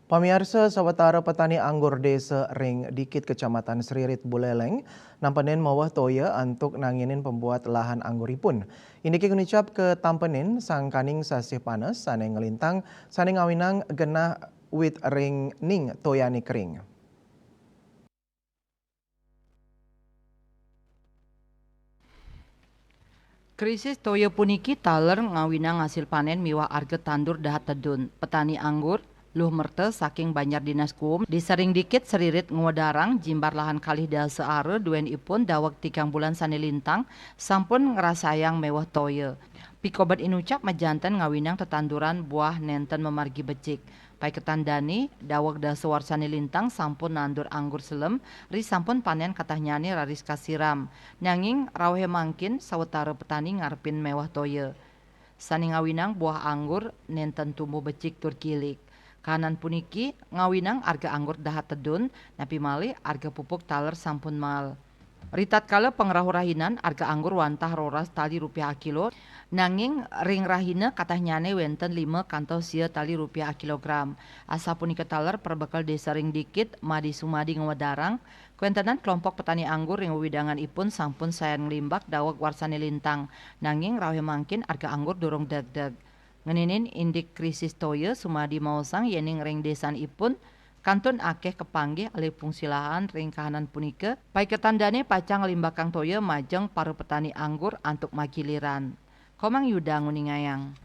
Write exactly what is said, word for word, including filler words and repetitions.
Pamiarsa, sawetara petani anggur Desa Ring Dikit, Kecamatan Seririt, Buleleng, nampenin maweh toya antuk nanginin pembuat lahan angguripun. Indike ngucap ketampenin sangkaning sasih panes sane nglintang, sane ngawinang genah wit ring ning toyane kering. Krisis toya puniki taler ngawinang asil panen miwah arga tandur dahat tedun. Petani anggur, Luh Merta saking Banjar Dinas Kuum, Desa Ring Dikit, Seririt, ngwedarang jimbar lahan kalih dasa are duenipun daweg tigang bulan sane lintang, sampun ngrasayang meweh toya. Pikobet inucap majanten ngawinang tetanduran buah nenten mamargi becik. Paiketan dane, daweg dasa warsane lintang sampun nandur anggur selem, ri sampun panen katahnyane raris kasiram. Nanging rawehe mangkin sawetara petani ngarepin meweh toya. Sane ngawinang buah anggur nenten tumbuh becik tur kilik. Kahanan puniki ngawinang arga anggur dahat tedun, napi malih arga pupuk taler sampun mael. Ritatkala pangrauh rahinan, arga anggur wantah roras tali rupiah akilo, nanging ring rahina katahnyane wenten lima kantos sia tali rupiah akilogram. Asapunika taler perbekel Desa Ring Dikit, Madi Sumadi ngwedarang, kwentenan kelompok petani anggur ring wewidangan ipun sampun sayan nglimbak daweg warsane lintang, nanging rawehe mangkin arga anggur durung degdeg. Ngeninin indik krisis toya, Sumadi maosang yening ring desan ipun kantun akeh kapanggih alih fungsi lahan ring kahanan punika, paiketan dane pacang nglimbakang toya majeng para petani anggur antuk magiliran. Komang Yuda nguningayang.